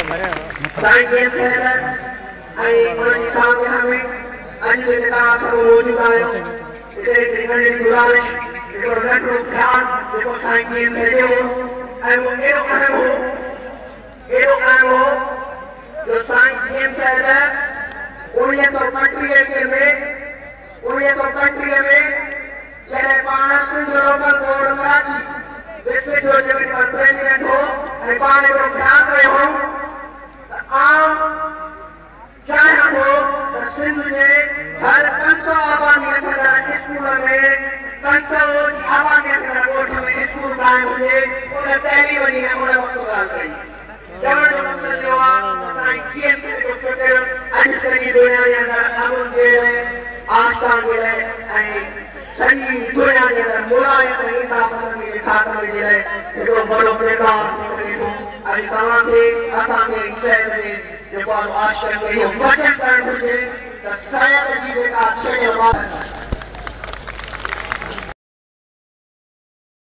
سائين جي ايم سيد ۽ انهن جي سالگرهه ۾ اڄ جيڪي توهان سڀ موجود آهيو، هتي هڪڙي ننڍڙي گذارش، هڪڙو ننڍڙو خيال جيڪو سائين جي ايم سيد جو هو ۽ اهو ايڏو اهم هو، ايڏو اهم هو جو سائين جي ايم سيد 1935 عيسوي ۾، 1935 ۾ جڏهن پاڻ Sindh local board Karachi district جو جيڪو پريزيڊنٽ هو ۽ پاڻ هڪڙو خيال ڪيو هو ته آئون چاهيان ٿو ته سنڌ جي هر 500 آبادي رکندڙ اسڪول ۾، 500 جي آبادي رکندڙ ڳوٺ ۾ اسڪول قائم هجي. ان تعليم جي ان وقت ڳالهه ڪئي. چوڻ جو مقصد اهو آهي ته سائين جي ايم سيد جو فڪر اڄ سڄي دنيا جي اندر امن جي لاء، آستان جي لاء ۽ سڄي دنيا جي اندر ملايت ۽ انتها پسندي جي خاتمي جي لاء هڪڙو وڏو ڪردار ٿي سگهي ٿو. اڄ توهان کي، اسان کي ۽ سيد جي جيڪو آهي عاشقن کي اهو وچن ڪرڻ گهرجي ته سيد جي جيڪا ڇڏيل واٽ.